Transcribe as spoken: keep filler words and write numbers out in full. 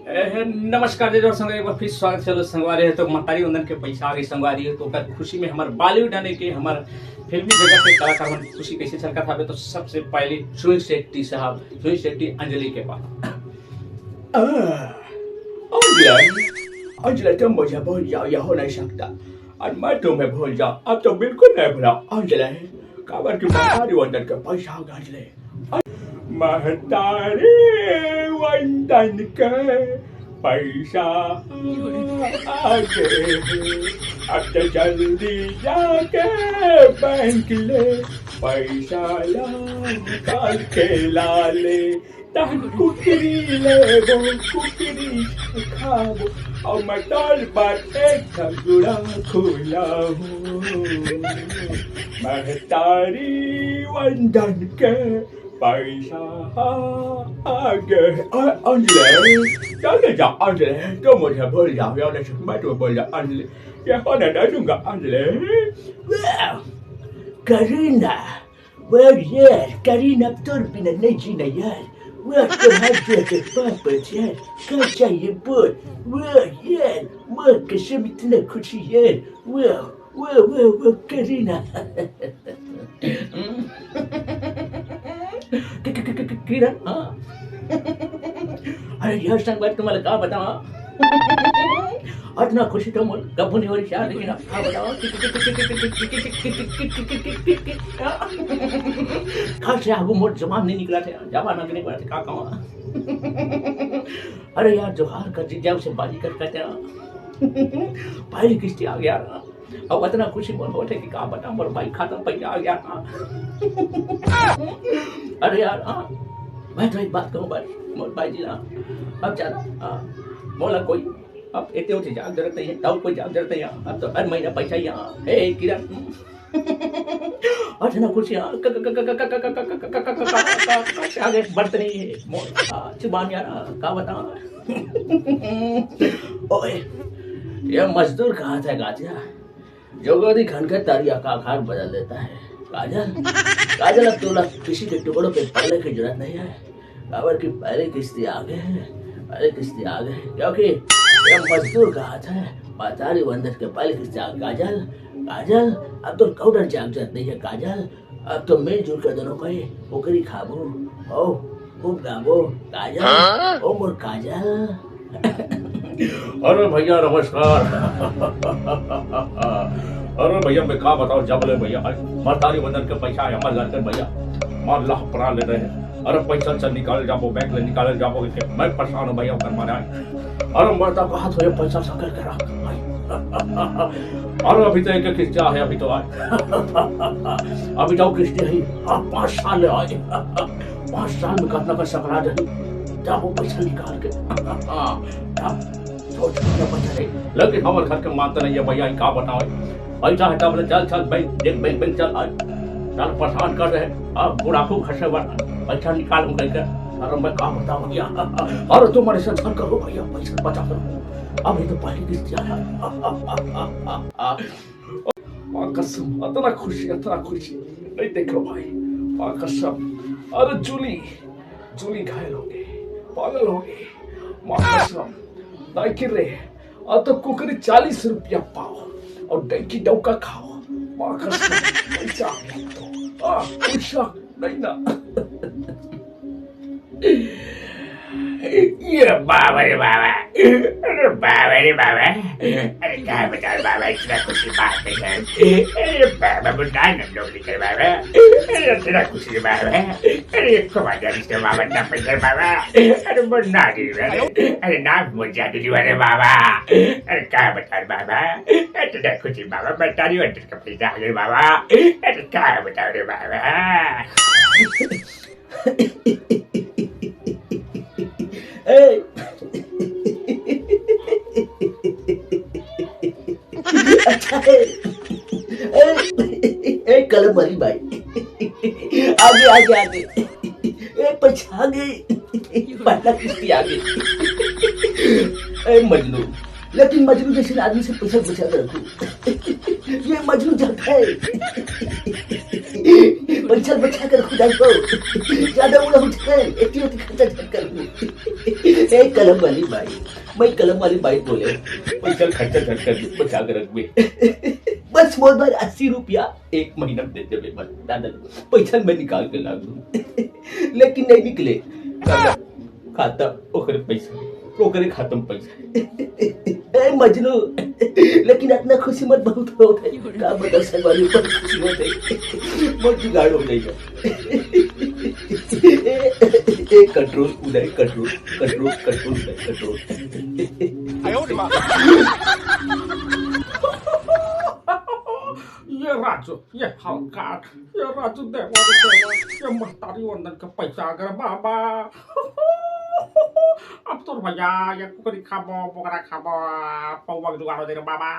ए, नमस्कार, जय जोहार संगवारी, एक बार फिर स्वागत हे। चलो संगवारी हो, तो महतारी वंदन के पैसा आ गे संगवारी हो, तो ओकर खुशी में हमर बॉलीवुड यानी कि हमर फिल्मी जगत के कलाकार मन खुशी कैसे छलकत हवे, तो सबसे पहले सुनील शेट्टी साहब, सुनील शेट्टी अंजलि के पास। आ, अंजलि, अंजलि, तुम मुझे भूल जाओ, यह हो नहीं सकता, और मैं तुम्हें भूल जाऊं, अब तो बिल्कुल नहीं भूला अंजलि, काबर कि महतारी वंदन के पैसा आ गे अंजलि। महतारी वंदन के पैसा आ गे हे, अब तो जल्दी जाके बैंक ले पैसा ला निकाल के ला ले, तहन कुकरी लेबो, कुकरी खाबो, और मटर बर एक झगड़ा खुलाबो। महतारी वंदन के पैसा आ गे। आ, अंजलि, चले जा अंजलि, तुम मुझे भूल जाओ, यार, मैं तुम्हें भूल जाऊं अंजलि, ये होने नहीं दूंगा अंजलि। वाह, करीना, वाह यार, करीना, अब तोर बिना नहीं जीना यार। वाह, तुम्हारे जो के पापा यार, क्या चाहिए बोल। वाह यार, वाह कसम, इतना खुशी यार। वाह, वाह, वाह, वाह, करीना। कि-, कि-, कि-, कि-, किरण, हाँ? अरे यार संगवारी, तुम्हारे का बताओ, अतना खुशी तो मोर कभू नहीं हो रही यार, लेकिन अब का बताओ, कि-, कि-, कि-, घर से आगू मोर जबान नहीं निकला था, जबान आगे नहीं बढ़ा था, का कहूँ? अरे यार, जोहार कर जीजा, उसे बाजी कर कहते हैं। पहली किस्ती आ गया ना। अब इतना खुशी मोर होत हे कि का बताऊं, मोर बैंक खाता पैसा आ गया। अरे यार, हाँ, मैं तो एक बात कहूँ भाई, मोर भाई जी ना, अब ज्यादा, हाँ, मोला कोई अब एते ओते जाग जरूरत नहीं है, तब कोई जाग जरूरत नहीं है। अब तो हर महीना पैसा ही, हाँ, हे किरण, और इतना खुशी, हाँ, क-, क-, क-, आगे बढ़त नहीं है। मोर, हाँ, जुबान यार, हाँ, का बताऊं? ओए, ये मजदूर कहा था गाजिया, जो गोदी खनकर तारी का आकार बदल देता है। काजल, काजल, अब तोला किसी के टुकड़ों पे पलने की जरूरत नहीं है, काबर कि पहली किस्ती आ गे हे, पहली किस्ती आ गे हे, क्योंकि ये मजदूर कहा था, महतारी वंदन के पहली किस्ती आ गे। काजल, काजल, अब तो कौन जाग जात नहीं है काजल, अब तो मिलजुल के दोनों कोई कुकरी खाबो, ओ, खूब गाबो, काजल, हाँ? ओ मोर काजल। अरे भैया नमस्कार। अरे भैया मैं का बताओं, जब ले भैया महतारी वंदन के पैसा आय, हमर घर के भैया मार लाह परा ले रहे हैं। अरे पैसा चल निकाल जाबो, बैंक ले निकाल जाबो, इसे मैं परेशान हूँ भैया, ओकर मारे आय। अरे मैं तो कहा थोड़े पैसा सकर करा। अरे अभी तो एक किस्ती आय, अभी तो आय। अभी तो किस्ती है, अब पाँच साल ले आय। पाँच साल में कितना का सकरा जाही, तब वो पैसा निकाल के, तब सोच के पैसा दे। लेकिन हमर घर के मानता नहीं है भैया, ई का बताओ, पैसा है तब ले चल, चल बैंक, देख बैंक, बैंक चल, आज चल परेशान कर रहे, अब बुढ़ापू खसे बर पैसा निकाल हम करके। अरे मैं का बताऊं भैया, अरे तुम ऐसा झन करो भैया, पैसा बचा करो, अभी तो पहली किस्ती आय। माँ कसम, इतना खुशी, इतना खुशी नहीं देखो भाई। माँ कसम, अरे जूली, जूली घायल हो गे, पागल हो गे। माँ कसम, दाई किर रे, अब तो कुकरी चालीस रुपया पाव और डंकी डौका खाओ। माँ कसम, पैसा आ गया तो, आ, पैसा नहीं ना। ये बाबा रे बाबा, अरे बाबा रे बाबा, अरे का बताओ बाबा, इतना खुशी बात नहीं है। अरे बाबा, मुन्ना नंदोगरी कर बाबा, अरे इतना खुशी बाबा, अरे एक कमाल रिश्ते बाबा, ना पैसा बाबा, अरे मुन्ना जी, अरे, अरे ना मुझे जी वाले बाबा, अरे का बताओ बाबा, इतना खुशी बाबा, मैं तारी वंदन का पैसा आ गया बाबा, अरे का बताओ रे बाबा। ए। अच्छा है। ए, ए, कलम वाली बाई। आगे, आगे, आगे। ए, पछा गई। पहला किस्ती आ गई। ए, मजनू। लेकिन मजनू जैसे आदमी से पैसा बचा के रखो। ये मजनू जाता है। पैसा बचा कर खुदा को ज्यादा उड़ा उठे, एती ओती खर्चा झट कर। ए कलम वाली बाई, मैं कलम वाली बाई बोले, पैसा खर्चा झट कर दे, बचा कर रख बे। बस मोर बर अस्सी रुपया एक महीना में दे देबे बस, ज्यादा नहीं। पैसा मैं निकाल के ला दूं। लेकिन नहीं निकले। खाता ओकरे पैसा, ओकरे खाता में पैसा। ए मजनू, लेकिन इतना खुशी मत बहुत होत है। का बता सकवाली, बहुत खुशी होत है। बहुत जुगाड़ हो जाएगा। ए, ए, ए, कंट्रोल उदय, कंट्रोल, कंट्रोल, कंट्रोल उदय, कंट्रोल। ये राजू, ये हलकाट, ये राजू देवा रे देवा, ये महतारी वंदन के पैसा अगर बाबा। अब तोर भैया ये कुकरी खाबो, बोकरा खाबो, पौवा के जुगाड़ हो जाए रे बाबा।